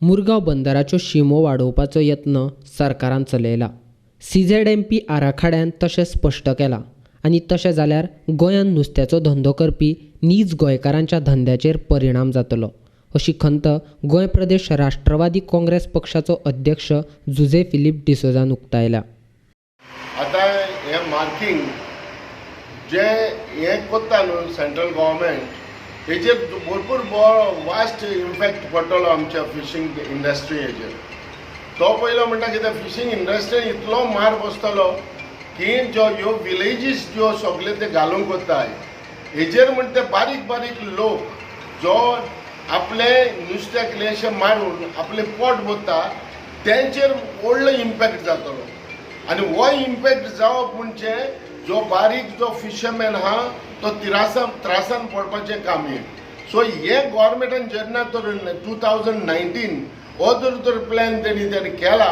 मुरगांव बंदराच्यो शिमो वाडोवपाचो यत्न सरकारान चलयला. सीझेडएमपी आराखड्यान तशें स्पश्ट केलां आनी तशें जाल्यार गोंयांत नुस्त्याचो धंदो करपी नीज गोंयकारांच्या धंद्याचेर परिणाम जातलो, अशी खंत गोंय प्रदेश राष्ट्रवादी काँग्रेस पक्षाचो अध्यक्ष जुझे फिलीप डिसोझान उक्तायल्या. आतां हें मार्कींग जे हें कोत्ता न्हू सेंट्रल गव्हर्मेंट, हेजेर भरपूर बरो वास्ट इम्पॅक्ट पडटलो आमच्या फिशींग इंडस्ट्री हेजेर. तो पयलो म्हणटा कितें, फिशींग इंडस्ट्रीन इतलो मार बसतलो की ज्यो ह्यो विलेजीस ज्यो सगळे ते घालूंक कोत्ताय हेजेर, म्हण ते बारीक बारीक लोक जो आपले नुस्त्याक इल्लेशें मारून आपलें पोट भरता, तेंचेर व्हडलो इम्पॅक्ट जातलो. आनी हो इम्पॅक्ट जावप म्हणजे जो बारीक जो फिशरमॅन आहा तो त्रासान पडपाचें काम हें. सो हे गोवोरमेंटान जेन्ना तर 2019 हो जर तर प्लॅन तेणी केला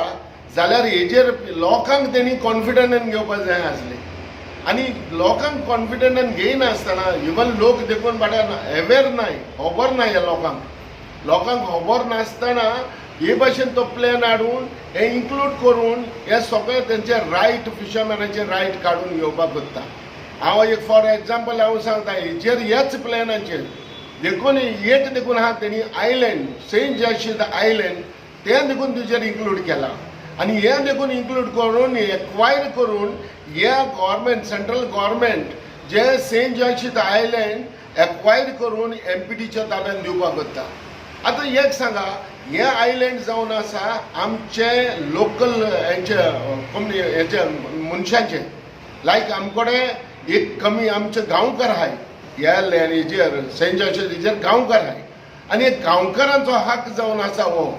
जाल्यार हेजेर लोकांक तेणी कॉन्फिडंटान घेवपा जाय आसलें. आनी लोकांक कॉन्फिडंटान घेयनासतना, इवन लोक देखून बाड्यार अवेर नाय, खबर ना ह्या लोकांक. लोकांक खबर नासतना हे भाशेन तो प्लॅन हाडून हे इन्क्लूड करून हे सगळे तेंचे रायट, फिशरमॅनाचे रायट काडून घेवपाक सोदता. हांव एक फॉर एग्जाम्पल हांव सांगता, हेजेर ह्याच प्लॅनाचेर देखून एक देखून आहा, तेणी आयलँड, सेंट जॉर्ज आयलँड तें देखून तुजेर इन्क्लूड केलां. आनी हें देखून इन्क्लूड करून एक्वायर करून ह्या गव्हर्मेंट, सेंट्रल गव्हर्मेंट जे सेंट जॉर्ज आयलँड एक्वायर करून एमपीटीच्या ताब्यान दिवपाक सोदता. आतां एक सांगा, हें आयलँड जावन आसा आमचे लोकल हेंचे कम्युनि हेचे मनशांचे. लायक आमकडे एक कमी आमचे गांवकार आहाय, ह्या हेजेर सेंट जॉर्ज हेजेर गांवकार आहाय आनी गांवकारांचो हक जावन आसा हो.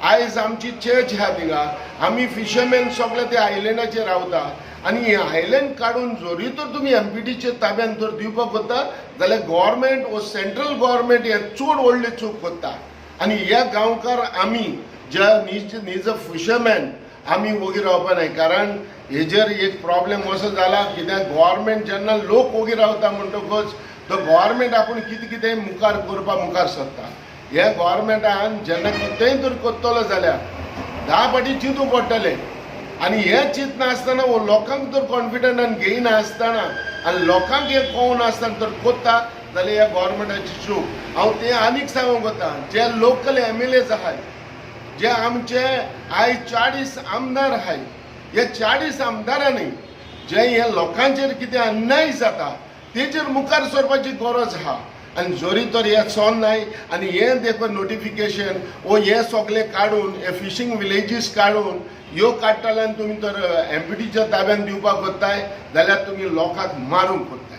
आयज आमची चर्च आहा थिंगा, आमी फिशरमॅन सगळे त्या आयलंडाचेर रावता. आनी हें आयलंड काडून जरी तर तुमी एमपीटीच्या ताब्यान जर दिवपाक वता जाल्यार गव्हर्मेंट वो सेंट्रल गव्हर्मेंट हें चड व्हडली चूक करता. आनी हे गांवकार आमी जे नीज नीज फिशरमॅन आमी वोगी रावपा नाय, कारण हेजेर एक प्रॉब्लेम असो जाला कित्याक गव्हर्मेंट जेन्ना लोक वोगी रावता म्हणटकच तो गव्हर्मेंट आपूण कितें कितें मुखार करपा मुखार सरता. हे गव्हर्मेंटान जेन्ना कितेंय तर करतलो जाल्यार 10 फावटी चिंतूंक पडटलें. आनी हें चिंतनासतना वो लोकांक तर कॉन्फिडंटान घेयनासतना आनी लोकांक हें कळनासतना तर कोत्ता जाल्यार ह्या गव्हर्मेंटाची चूक. हांव तें आनीक सांगूंक वता, जे लोकल एमएलएज आहाय, जे आमचे आयज 40 आमदार आहाय, हे 40 आमदारांनी जे हे लोकांचेर कितें अन्याय जाता तेजेर मुखार सरपाची गरज आहा. आनी जरी तर हे चोन्नाय आनी हें देखून नोटिफिकेशन वो हे सगळे काडून, हे फिशींग विलेजीस काडून ह्यो काडटले आनी तुमी तर एमपीटीच्या ताब्यान दिवपाक सोदताय जाल्यार तुमी लोकांक मारूंक सोदताय.